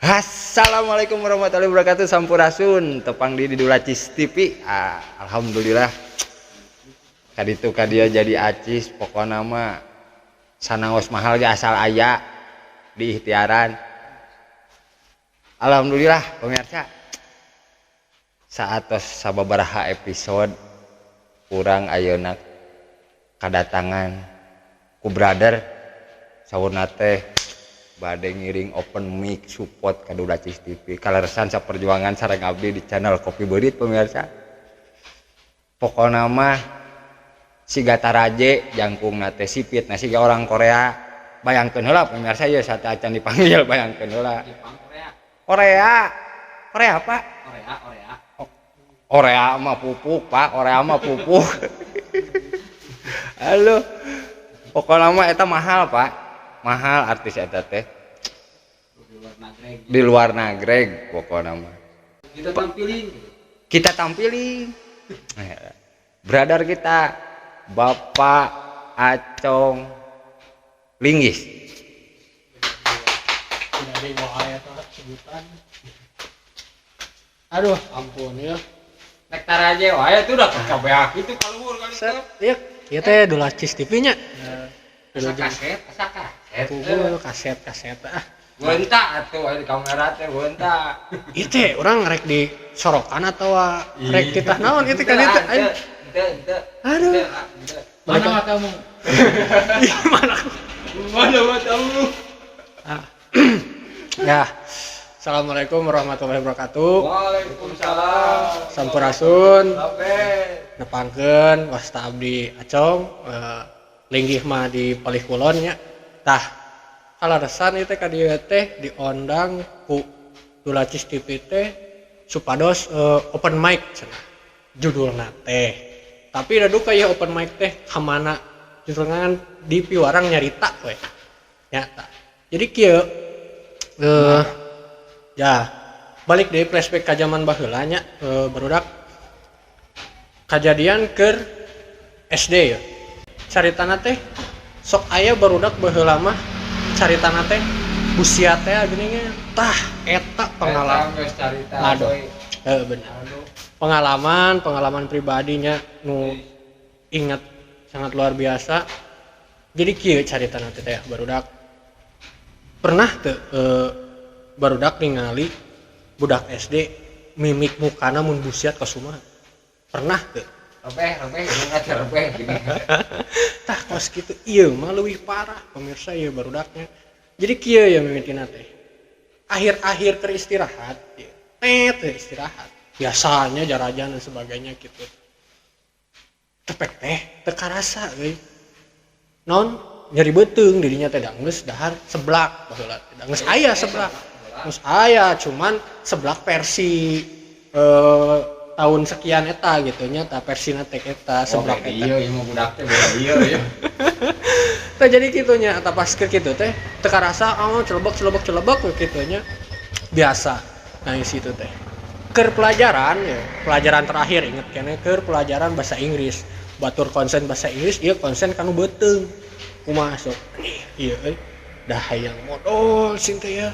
Assalamualaikum warahmatullahi wabarakatuh. Sampurasun, tepang di Dulacis TV. Ah, alhamdulillah kaditu kadia jadi acis. Pokokna mah sanaos mahal ge asal aya di ikhtiaran. Alhamdulillah, pemirsa, saatos sababaraha episode kurang, ayeuna kadatangan ku brother, saurna teh bade ngiring open mic support ka Dulacis TV, kaleresan saperjuangan sareng abdi di channel Kopi Beurit. Pemirsa, pokona mah siga taraje jangkungna teh, sipitna siga orang Korea. Bayangkeun heula, pemirsa, ieu sateuacan dipanggil, bayangkeun heula. Jepang, Korea. Korea, Korea, Pak. Korea, Korea. Korea mah pupuk, Pak. Korea mah pupuk. Halo, pokoknya mah eta mahal, Pak, mahal artis eta teh. Di luar nagreg. Di luar nagreg pokoknya mah. Kita tampilin. Kita tampilin brother kita, Bapak Acong Linggis. Tidak ada wae eta sebutan. Aduh, ampun ya. Nek taraje wae itu udah kabeak itu kaluhur kali. Set, ieu ieu teh Dulacis TV nya. Asa kaset, asa kaset. Kubu kaset kaset ah. Bentak atuh aya di kamera teh, bentak. Ieu teh urang rek di sorokan atau rek titah naon ieu teh kan ieu teh aing. Henteu, henteu. Aduh. Henteu. Mana matamu? Mana? Mana matamu? Ah. Ya. Assalamualaikum warahmatullahi wabarakatuh. Waalaikumsalam. Sampurasun. Sampai. Nepangkeun wasta abdi Acong, linggih mah di palih kulon nya. Tah, kaleresan ieu teh ka dieu teh diondang ku Dulacis TV teh supados open mic cenah judulna teh. Tapi da duka ya open mic teh kamana, judulna kan di piwarang nyarita we nya, tah. Jadi kieu, ya balik deui flashback ka zaman baheula nya, barudak, kajadian keur SD ya. Caritana teh sok aya barudak baheula mah, caritana teh busiat teh geuning tah eta pengalaman. Eta geus carita. Aduh. Boy. Heeh, bener. Aduh. Pengalaman pengalaman pribadinya nu ingat sangat luar biasa. Jadi kieu caritana teh teh, barudak, pernah teu barudak ningali budak SD mimik mukana mun busiat kumaha? Pernah teu? Robeh, robeh, ini ngajar robeh gini. Tah, kos kitu ieu mah leuwih parah, pemirsa, ieu barudaknya. Jadi kieu ya mimitina teh, akhir-akhir keur istirahat ieu tet teh, istirahat biasanya jarajan dan sebagainya gitu, tepek teh teu karasa euy non nyeri beuteung dirinya teh. Da geus dahar seblak baheula teh, da geus aya seblak, geus aya, cuman seblak versi tahun sekian eta gitu nya, tah versina teh eta seblak Oh, eta. iya, iya mau budak teh beda iya iya. Tah, jadi kitunya atau pas ke kitu teh teu karasa, oh, celebek celebek celebek we kitu nya biasa. Nah, di situ teh keur pelajaran ya, pelajaran terakhir, inget keneh keur pelajaran bahasa Inggris, batur konsen bahasa Inggris, ieu konsen kanu beuteung. Kumaha sok ieu euy, dah hayang modol sing teh ya,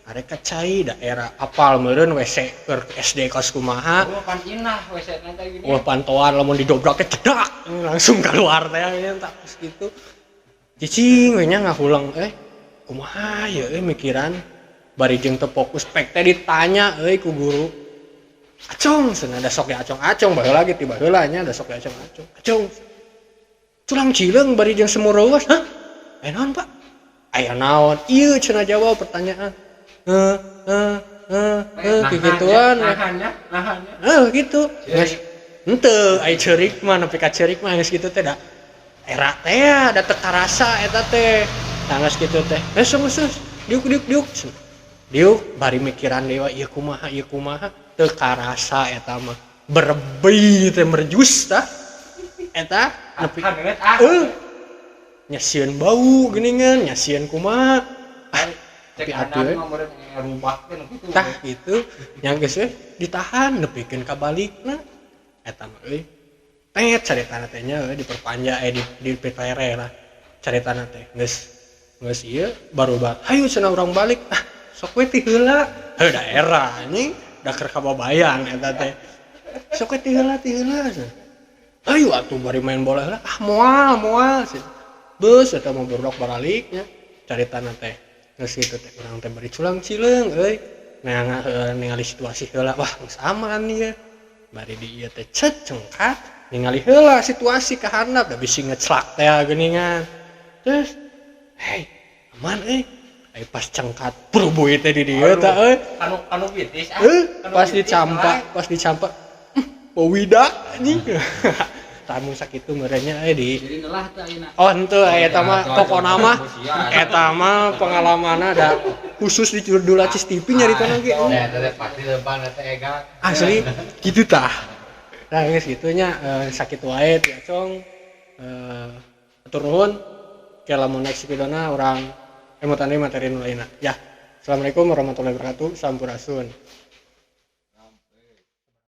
arek ka cai daerah apal meureun WC keur SD kos kumaha. Gua pan inah WC nanti gini. Wah, pantauan lamun didobrak teh cedak langsung keluar teh nya, tak terus gitu cicing we nya ngahulang, kumaha ya euy, mikiran bari jeung teu fokus. Pek teh ditanya euy ku guru, "Acong," cenah, da sok diacong-acong baheula ge, ti baheula nya, da sok diacong-acong. "Acong, tulang cileung bari jeung semur reuwas." "Hah, aya naon, Pak? Aya naon ieu?" cenah, jawab pertanyaan, "Heh heh heh heh," kikituan we. Nahannya, nahannya. Eh, gitu. Geus henteu ai ceurik mah, nepi ka ceurik mah geus kitu teh da era teh ya, da teu karasa eta teh. Tah, geus kitu teh, geus geus geus diuk diuk diuk diuk, bari mikiran deui ieu kumaha, ieu kumaha, teu karasa eta mah berebei teh merjus tah eta nepi Haneut ah. Nyasieun bau geuningan, nyasieun kumaha ah, Cek tapi anak atuh mah meureun ngerubahkeun kitu. Tah gitu nya, geus we ditahan nepikeun ka balikna eta mah euy. Tet caritana teh nya euy, diperpanjang, di dipitere lah caritana teh. Geus geus ieu baru hayu cenah urang balik ah. Sok we ti heula. Heuh daerah anjing, da keur kababayan eta teh. Sok we ti heula ti heula. Ayo atuh bari main bola heula. Ah moal moal cenah. Beus eta mah barudak baralik nya. Caritana teh. Geus kitu teh urang teh bari culang cileung euy. Ningali situasi heula, wah geus aman ieu. Bari di ieu teh cet cengkat ningali heula situasi ka handap da bisi ngeclak teh geuningan. Terus hey aman euy. Ai pas cengkat brubuy teh di dieu tah euy. Anu anu bitis ah. Anu Pas bitis, dicampak, pas dicampak bau wida anjing. Tamu sakitu meureunnya euy di Jadi nelah teh ayeuna. Oh henteu eta mah pokona mah eta mah pengalamanna da khusus di Dulacis TV nyaritana ge. Nah, eta teh pasti depan eta egang. Asli gitu tah. Nah geus kitu nya sakitu wae ti Acong. Atur nuhun. Ke lamun next videona urang emutan deui materi nu lainna. Ya. Assalamualaikum warahmatullahi wabarakatuh. Sampurasun.